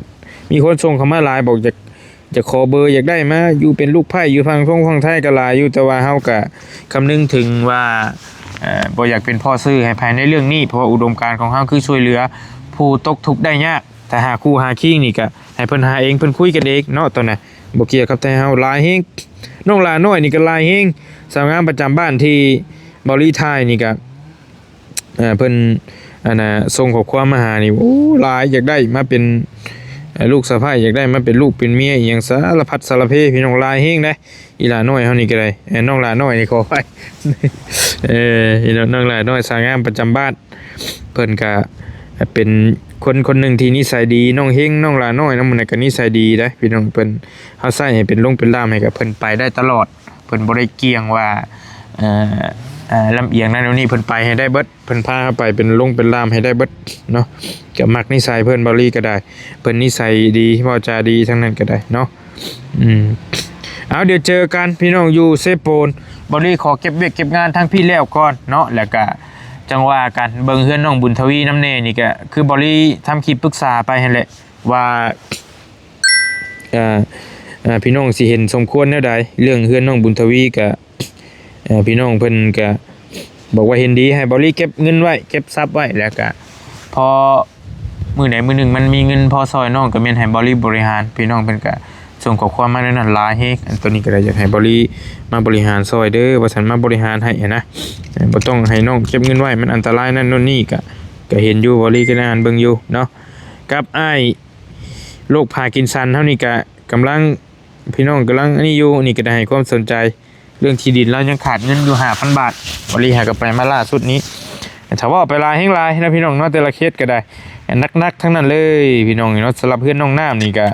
ມີຄົນສົ່ງເຂົ້າມາຫຼາຍ ບອກຢາກ ຢາກຂໍເບີ ຢາກໄດ້ມາຢູ່ເປັນລູກໃພ້ ຢູ່ຝັ່ງທົ່ງຝັ່ງໄທກໍຫຼາຍຢູ່. ແຕ່ວ່າເຮົາກໍຄຳນຶງເຖິງວ່າ ເອີ ບໍ່ຢາກເປັນພໍ່ສື່ໃຫ້ໃຜໃນເລື່ອງນີ້ ເພາະວ່າອຸດົມການຂອງເຮົາຄືຊ່ວຍເຫຼືອຜູ້ຕົກທຸກໄດ້ຍາກ. ຖ້າຫາຄູ່ຫາຄີງນີ້ກະໃຫ້ເພິ່ນຫາເອງ ເພິ່ນຄຸຍກັນເອງເນາະ ຕອນນັ້ນບໍ່ກ່ຽວກັບແຕ່ເຮົາ. ຫຼາຍແຮງ ນ້ອງຫຼ້ານ້ອຍນີ້ກະຫຼາຍແຮງ. ສາວງາມປະຈຳບ້ານທີ່ບ່າວລີຖ່າຍນີ້ກະ ເອີ ເພິ່ນ ອັນນ່າ ສົ່ງຂໍ້ຄວາມມາຫານີ້ ໂອ້ ຫຼາຍ ຢາກໄດ້ມາເປັນ ເອີ ລູກສະໃພ້ ຢາກໄດ້ມາເປັນລູກເປັນເມຍ ອີ່ຫຍັງສາລະພັດສາລະເພ ພີ່ນ້ອງ. ຫຼາຍແຮງເດ້ ອີຫຼ້ານ້ອຍເຮົານີ້ກໍໄດ້ ເອີ ນ້ອງຫຼ້ານ້ອຍນີ້ ຂໍອະໄພ ເອີ ອີນ້ອງ ນ້ອງຫຼ້ານ້ອຍ ສາວງາມປະຈຳບ້ານ ເພິ່ນກະເປັນຄົນຄົນໜຶ່ງທີ່ນິໄສດີ. ນ້ອງເຮັງ ນ້ອງຫຼ້ານ້ອຍ ນຳໝູ່ນັ້ນກະນິໄສດີເດ້ພີ່ນ້ອງ. ເພິ່ນ ເຮົາໃຊ້ໃຫ້ເປັນລົງເປັນລ່າມໃຫ້ກັບເພິ່ນໄປໄດ້ຕະຫຼອດ ເພິ່ນບໍ່ໄດ້ກ່ຽງວ່າ ເອີ ເອີ ລຳອຽງນັ້ນໂນ່ນນີ້ ເພິ່ນໄປໃຫ້ໄດ້ເບິດ ເພິ່ນພາເຮົາໄປເປັນລົງເປັນລ່າມໃຫ້ໄດ້ເບິດເນາະ. ກໍມັກນິໄສເພິ່ນ ບ່າວລີກໍໄດ້ ເພິ່ນນິໄສດີ ເວົ້າຈາດີ ທັງນັ້ນກໍໄດ້ເນາະ. ອືມ ເອົາ ດຽວເຈີກັນພີ່ນ້ອງຢູ່ເຊໂປນ. ບ່າວລີຂໍເກັບວຽກເກັບງານທາງພີ້ແລ້ວກ່ອນເນາະ ແລ້ວກະຈັ່ງວ່າກັນ. ເບິ່ງເຮືອນນ້ອງບຸນທະວີນຳແດ່ ນີ້ກະຄືບ່າວລີທຳຄລິບປຶກສາໄປຫັ້ນແຫຼະ ວ່າ ເອີ ເອີ ພີ່ນ້ອງຊິເຫັນສົມຄວນແນວໃດ ເລື່ອງເຮືອນນ້ອງບຸນທະວີກະ ເອີ ພີ່ນ້ອງເພິ່ນກະບອກວ່າເຫັນດີໃຫ້ບ່າວລີເກັບເງິນໄວ້ ເກັບຊັບໄວ້ ແລ້ວກະພໍມື້ໃດມື້ໜຶ່ງມັນມີເງິນພໍຊ່ອຍນ້ອງ ກະແມ່ນໃຫ້ບ່າວລີບໍລິຫານ. ພີ່ນ້ອງເພິ່ນກະສົ່ງຂໍ້ຄວາມມາແນວນັ້ນຫຼາຍແຮງ. ອັນໂຕນີ້ກະໄດ້ຢາກໃຫ້ບ່າວລີມາບໍລິຫານຊ່ອຍເດີ ວ່າຊັ້ນ ມາບໍລິຫານໃຫ້ຫັ້ນນະ ເອີ ບໍ່ຕ້ອງໃຫ້ນ້ອງເກັບເງິນໄວ້ ມັນອັນຕະລາຍນັ້ນໂນ່ນນີ້ ກະ ກະເຫັນຢູ່ ບ່າວລີກະໄດ້ອ່ານເບິ່ງຢູ່ເນາະ. ກັບອ້າຍ ໂລກພາກິນສັນເຮົານີ້ກະກຳລັງ ພີ່ນ້ອງກຳລັງອັນນີ້ຢູ່ ນີ້ກໍໄດ້ໃຫ້ຄວາມສົນໃຈເລື່ອງທີ່ດິນ ລາວຍັງຂາດເງິນຢູ່ຫ້າພັນບາດ. ບ່າວລີຫາກໍໄປມາລ່າສຸດນີ້ ຖ້າເວົ້າໄປຫຼາຍແຮງຫຼາຍນະພີ່ນ້ອງເນາະ ແຕ່ລະເຂດກໍໄດ້ ໜັກໆທັງນັ້ນເລີຍພີ່ນ້ອງເນາະ. ສຳລັບເຮືອນນ້ອງນ້ຳນີ້ກໍ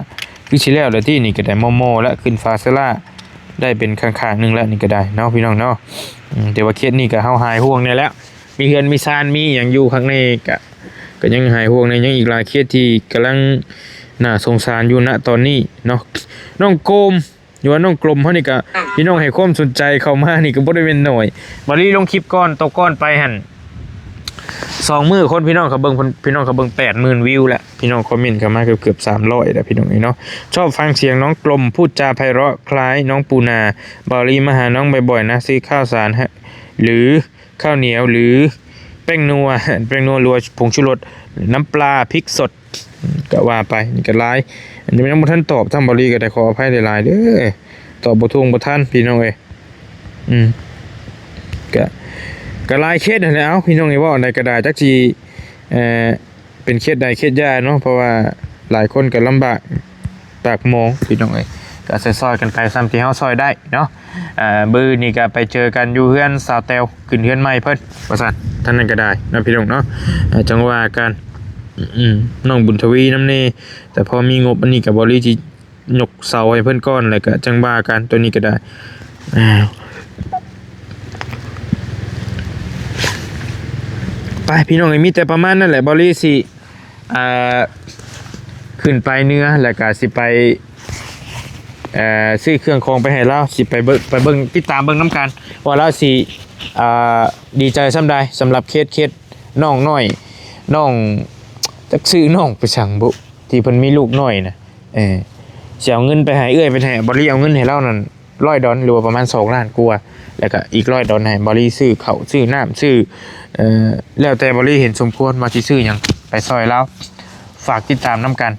ຄືຊິແລ້ວແລ້ວຕິ ນີ້ກໍໄດ້ມໍ່ໆແລ້ວ ຂຶ້ນຝາເຊລາໄດ້ເປັນຂ້າງໆໜຶ່ງແລ້ວ ນີ້ກໍໄດ້ເນາະ ພີ່ນ້ອງເນາະ. ອືມ ແຕ່ວ່າເຂດນີ້ກໍເຮົາຫາຍຫ່ວງແດ່ແລ້ວ ມີເຮືອນມີຊານ ມີຫຍັງຢູ່ຂ້າງໃນ ກະ ກະຍັງຫາຍຫ່ວງແດ່. ຍັງອີກຫຼາຍເຂດທີ່ກຳລັງໜ້າສົງສານຢູ່ນະຕອນນີ້ເນາະ. ນ້ອງໂກມ ຫຼືວ່ານ້ອງກົມເຮົານີ້ກະ ພີ່ນ້ອງໃຫ້ຄວາມສົນໃຈເຂົ້າມານີ້ກະບໍ່ໄດ້ແມ່ນໜ້ອຍ. ບ່າວລີລົງຄລິບກ່ອນ ໂຕກ່ອນໄປຫັ້ນ ສອງມື້ຄົນ ພີ່ນ້ອງເຂົາເບິ່ງ ພີ່ນ້ອງເຂົາເບິ່ງແປດໝື່ນວິວແລ້ວ ພີ່ນ້ອງຄອມເມັນເຂົ້າມາເກືອບໆສາມຮ້ອຍແລ້ວ ພີ່ນ້ອງເອີຍເນາະ. ຊອບຟັງສຽງນ້ອງກົມ ພູດຈາໄພເຣາະຄ້າຍນ້ອງປູນາ. ບ່າວລີມາຫານ້ອງບ່ອຍໆນະ ຊື້ຂ້າວສານ ຫຼື ຂ້າວໜຽວ ຫຼື ແປ້ງນົວ ແປ້ງນົວ ຫຼືວ່າຜົງຊູລົດ ນ້ຳປາ ພິກສົດ ກໍວ່າໄປ. ນີ້ກໍຫຼາຍ ອັນນີ້ມັນຍັງບໍ່ທັນຕອບຊ້ຳ ບ່າວລີກໍໄດ້ຂໍອະໄພຫຼາຍໆເດີ ຕອບບໍ່ທົ່ວບໍ່ທັນ ພີ່ນ້ອງເອີຍ. ອືມ ກໍ ກໍຫຼາຍເຂດຫັ້ນແຫຼະ ເອົ້າ ພີ່ນ້ອງເອີຍ ເວົ້າອັນໃດກໍໄດ້ ຈັກຊິ ເອີ ເປັນເຂດໃດເຂດຢາເນາະ ເພາະວ່າຫຼາຍຄົນກໍລຳບາກປາກໝອງ ພີ່ນ້ອງເອີຍ ກໍຊ່ອຍໆກັນໄປສ່ຳທີ່ເຮົາຊ່ອຍໄດ້ເນາະ. ເອີ ມື້ອື່ນນີ້ກໍໄປເຈີກັນຢູ່ເຮືອນສາວແຕ້ວ ຂຶ້ນເຮືອນໃໝ່ເພິ່ນວ່າຊັ້ນ ທາງນັ້ນກໍໄດ້ເນາະ ພີ່ນ້ອງເນາະ. ເອີ ຈັ່ງວ່າກັນ ອືມ ນ້ອງບຸນທະວີນຳແດ່ ແຕ່ພໍມີງົບອັນນີ້ກໍບໍ່ລີຊິ ຍົກເສົາໃຫ້ເພິ່ນກ່ອນ ແລ້ວກໍຈັ່ງວ່າກັນ ໂຕນີ້ກໍໄດ້. ອ້າວ ໄປພີ່ນ້ອງເອີຍ ມີແຕ່ປະມານນັ້ນແຫຼະ ເບົາລີຊິ ອ່າ ຂຶ້ນໄປເໜືອ ແລ້ວກະຊິໄປ ເອີ ຊື້ເຄື່ອງຂອງໄປໃຫ້ລາວ ຊິໄປເບິ່ງ ໄປເບິ່ງ ຕິດຕາມເບິ່ງນຳກັນ ວ່າລາວຊິ ອ່າ ດີໃຈສ່ຳໃດ ສຳລັບເຄສ ເຄສນ້ອງນ້ອຍ ນ້ອງ ຈັກຊື່ນ້ອງໄປສັງບຸ ທີ່ເພິ່ນມີລູກນ້ອຍນະ. ເອີ ຊິເອົາເງິນໄປໃຫ້ເອື້ອຍ ໄປໃຫ້ ເບົາລີເອົາເງິນໃຫ້ລາວນັ້ນ ຮ້ອຍດອນ ຫຼືວ່າປະມານສອງລ້ານກວ່າ ແລ້ວກະອີກຮ້ອຍດອນໃຫ້ເບົາລີຊື້ເຂົ້າ ຊື້ນ້ຳ ຊື້ ເອີ ແລ້ວແຕ່ເບົາລີເຫັນສົມຄວນວ່າຊິຊື້ຫຍັງໄປຊ່ອຍລາວ. ຝາກຕິດຕາມນຳກັນ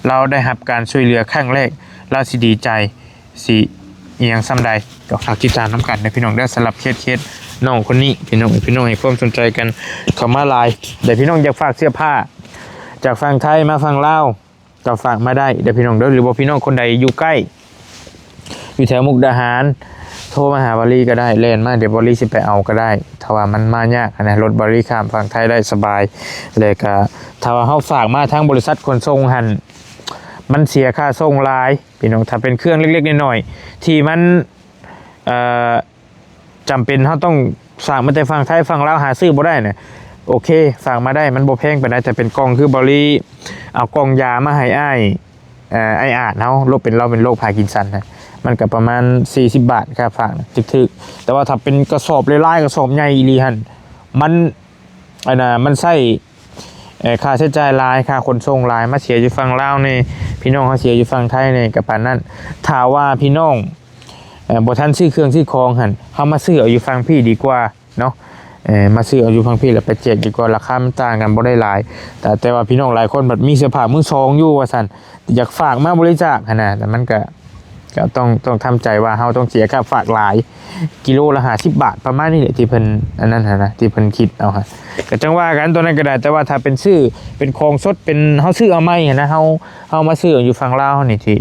ລາວໄດ້ຮັບການຊ່ວຍເຫຼືອຄັ້ງແລກ ລາວຊິດີໃຈ ຊິອີ່ຫຍັງສ່ຳໃດ ກໍຝາກຕິດຕາມນຳກັນເດີພີ່ນ້ອງເດີ. ສຳລັບເຄສ ເຄສນ້ອງຄົນນີ້ ພີ່ນ້ອງ ພີ່ນ້ອງໃຫ້ຄວາມສົນໃຈກັນເຂົ້າມາຫຼາຍ ແລະ ພີ່ນ້ອງຢາກຝາກເສື້ອຜ້າຈາກຝັ່ງໄທມາຝັ່ງລາວ ກໍຝາກມາໄດ້ເດີພີ່ນ້ອງເດີ ຫຼືວ່າພີ່ນ້ອງຄົນໃດຢູ່ໃກ້ ຢູ່ແຖວມຸກດາຫານ ໂທມາຫາເບົາລີກໍໄດ້ ແລ່ນມາ ດຽວເບົາລີຊິໄປເອົາກໍໄດ້ ຖ້າວ່າມັນມາຍາກນະ ລົດເບົາລີຂ້າມຝັ່ງໄທໄດ້ສະບາຍ. ແລ້ວກໍຖ້າວ່າເຮົາຝາກມາທາງບໍລິສັດຂົນສົ່ງຫັ້ນ ມັນເສຍຄ່າສົ່ງຫຼາຍພີ່ນ້ອງ. ຖ້າເປັນເຄື່ອງເລັກໆນ້ອຍໆ ທີ່ມັນ ເອີ ຈຳເປັນເຮົາຕ້ອງຝາກມາແຕ່ຝັ່ງໄທຝັ່ງລາວຫາຊື້ບໍ່ໄດ້ນະ ໂອເຄ ຝາກມາໄດ້ ມັນບໍ່ແພງປານໃດ. ແຕ່ເປັນກ່ອງ ຄືເບົາລີເອົາກ່ອງຢາມາໃຫ້ອ້າຍ ເອີ ອ້າຍອາດເຮົາ ໂລກເປັນ ລາວເປັນໂລກພາກິນສັນນະ ມັນກໍປະມານສີ່ສິບບາດ ຄ່າຝາກນະ ຖືກໆ. ແຕ່ວ່າຖ້າເປັນກະສອບຫຼາຍໆ ກະສອບໃຫຍ່ອີ່ຫຼີຫັ້ນ ມັນ ອັນນ່າ ມັນໃຊ້ ເອີ ຄ່າໃຊ້ຈ່າຍຫຼາຍ ຄ່າຂົນສົ່ງຫຼາຍ ມາເສຍຢູ່ຝັ່ງລາວແດ່ ພີ່ນ້ອງເຮົາເສຍຢູ່ຝັ່ງໄທແດ່ ກໍປານນັ້ນ. ຖ້າວ່າພີ່ນ້ອງ ເອີ ບໍ່ທັນຊື້ເຄື່ອງຊື້ຂອງຫັ້ນ ເຮົາມາຊື້ເອົາຢູ່ຝັ່ງພີ້ດີກວ່າເນາະ ເອີ ມາຊື້ເອົາຢູ່ຝັ່ງພີ້ ແລ້ວໄປແຈກດີກວ່າ ລາຄາມັນຕ່າງກັນບໍ່ໄດ້ຫຼາຍ. ແຕ່ ແຕ່ວ່າພີ່ນ້ອງຫຼາຍຄົນບັດມີເສື້ອຜ້າມືສອງຢູ່ວ່າຊັ້ນ ຢາກຝາກມາບໍລິຈາກຫັ້ນນະ ແຕ່ມັນກະ ກໍຕ້ອງ ຕ້ອງທຳໃຈວ່າເຮົາຕ້ອງເສຍຄ່າຝາກຫຼາຍ ກິໂລລະຫ້າສິບບາດ ປະມານນີ້ແຫຼະ ທີ່ເພິ່ນອັນນັ້ນຫັ້ນນະ ທີ່ເພິ່ນຄິດເອົາຫັ້ນ ກໍຈັ່ງວ່າກັນ ໂຕນັ້ນກໍໄດ້. ແຕ່ວ່າຖ້າເປັນຊື້ ເປັນຂອງສົດ ເປັນເຮົາຊື້ເອົາໃໝ່ຫັ້ນນະ ເຮົາ ເຮົາມາຊື້ເອົາຢູ່ຝັ່ງລາວເຮົານີ້ ທີ່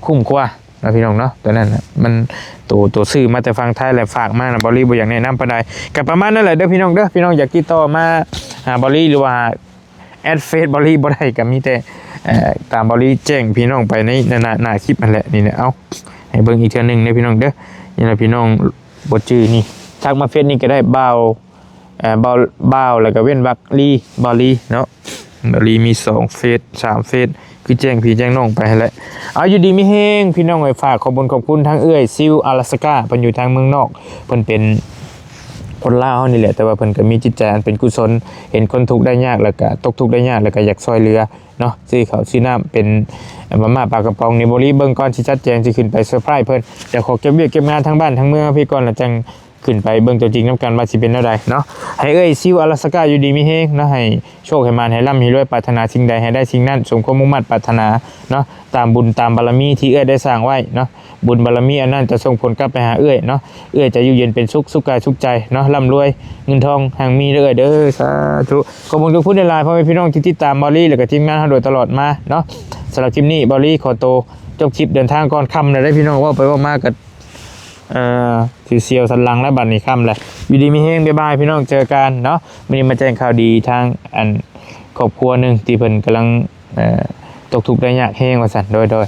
ຄຸ້ມກວ່າເນາະ ພີ່ນ້ອງເນາະ. ໂຕນັ້ນນະ ມັນ ໂຕ ໂຕຊື້ມາແຕ່ຝັ່ງໄທ ແລ້ວຝາກມານະ ເບົາລີບໍ່ຢາກແນະນຳປານໃດ. ກໍປະມານນັ້ນແຫຼະເດີພີ່ນ້ອງເດີ ພີ່ນ້ອງຢາກຕິດຕໍ່ມາຫາເບົາລີ ຫຼືວ່າ ແອັດເຟສເບົາລີບໍ່ໄດ້ ກໍມີແຕ່ ເອີ ຕາມເບົາລີແຈ້ງພີ່ນ້ອງໄປໃນ ໃນ ໃນ ໃນຄລິບຫັ້ນແຫຼະ. ນີ້ແຫຼະ ເອົາ ໃຫ້ເບິ່ງອີກເທື່ອໜຶ່ງເດີພີ່ນ້ອງເດີ. ນີ້ລະພີ່ນ້ອງບໍ່ຈື່ນີ້ ທັກມາເຟສນີ້ກໍໄດ້ ບ່າວ ເອີ ບ່າວ ບ່າວ ແລ້ວກໍເວັ້ນວັກ ລີ ບ່າວລີເນາະ. ບ່າວລີມີສອງເຟສ ສາມເຟສ ຄືແຈ້ງພີ່ແຈ້ງນ້ອງໄປຫັ້ນແຫຼະ. ເອົາ ຢູ່ດີມີແຮງພີ່ນ້ອງເອີຍ ຝາກຂອບບຸນຂອບຄຸນທາງເອື້ອຍຊິວອາລາສກາ ເພິ່ນຢູ່ທາງເມືອງນອກ ເພິ່ນເປັນ ຄົນລາວເຮົານີ້ແຫຼະ ແຕ່ວ່າເພິ່ນກໍມີຈິດໃຈອັນເປັນກຸສົນ ເຫັນຄົນທຸກໄດ້ຍາກ ແລ້ວກໍຕົກທຸກໄດ້ຍາກ ແລ້ວກໍຢາກຊ່ວຍເຫຼືອເນາະ ຊື້ເຂົ້າຊື້ນ້ຳ ເປັນມາມ່າປາກະປ໋ອງນີ້. ເບົາລີເບິ່ງກ່ອນ ຊິຈັດແຈງ ຊິຂຶ້ນໄປເຊີໄພຣສ໌ເພິ່ນ ດຽວຂໍເກັບວຽກເກັບງານທາງບ້ານທາງເມືອງເຮົາພີ້ກ່ອນ ແລ້ວຈັ່ງຂຶ້ນໄປເບິ່ງຕົວຈິງນຳກັນວ່າຊິເປັນແນວໃດເນາະ. ໃຫ້ເອື້ອຍຊິວອາລາສກາຢູ່ດີມີແຮງເນາະ ໃຫ້ໂຊກໃຫ້ໝານ ໃຫ້ລ່ຳໃຫ້ລວຍ ປາດຖະໜາສິ່ງໃດໃຫ້ໄດ້ສິ່ງນັ້ນ ສົມຄວາມມຸ່ງມາດປາດຖະໜາເນາະ ຕາມບຸນຕາມບາລະມີທີ່ເອື້ອຍໄດ້ສ້າງໄວ້ເນາະ. ບຸນບາລະມີອັນນັ້ນຈະສົ່ງຜົນກັບໄປຫາເອື້ອຍເນາະ ເອື້ອຍຈະຢູ່ເຢັນເປັນສຸກ ສຸກກາຍສຸກໃຈເນາະ ລ່ຳລວຍເງິນທອງຮັ່ງມີເດີເອື້ອຍເດີ ສາທຸ. ຂອບຄຸນຂອບຄຸນຫຼາຍໆ ພໍ່ແມ່ພີ່ນ້ອງທີ່ຕິດຕາມເບົາລີ ແລ້ວກໍທີມງານເຮົາໂດຍຕະຫຼອດມາເນາະ. ສຳລັບຄລິບນີ້ ເບົາລີຂໍໂຕຈົບຄລິບເດີນທາງກ່ອນ ຄ່ຳແລ້ວເດ້ພີ່ນ້ອງ ເວົ້າໄປເວົ້າມາກໍ ເອີ ຊິສຽວສັນຫຼັງແລ້ວ ບັດນີ້ຄ່ຳແລ້ວ. ຢູ່ດີມີແຮງ ບາຍບາຍ ພີ່ນ້ອງ ເຈີກັນເນາະ. ມື້ນີ້ມາແຈ້ງຂ່າວດີທາງ ອັນ ຄອບຄົວໜຶ່ງທີ່ເພິ່ນກຳລັງ ເອີ ຕົກທຸກໄດ້ຍາກແຮງວ່າຊັ້ນ ໂດຍ ໂດຍ.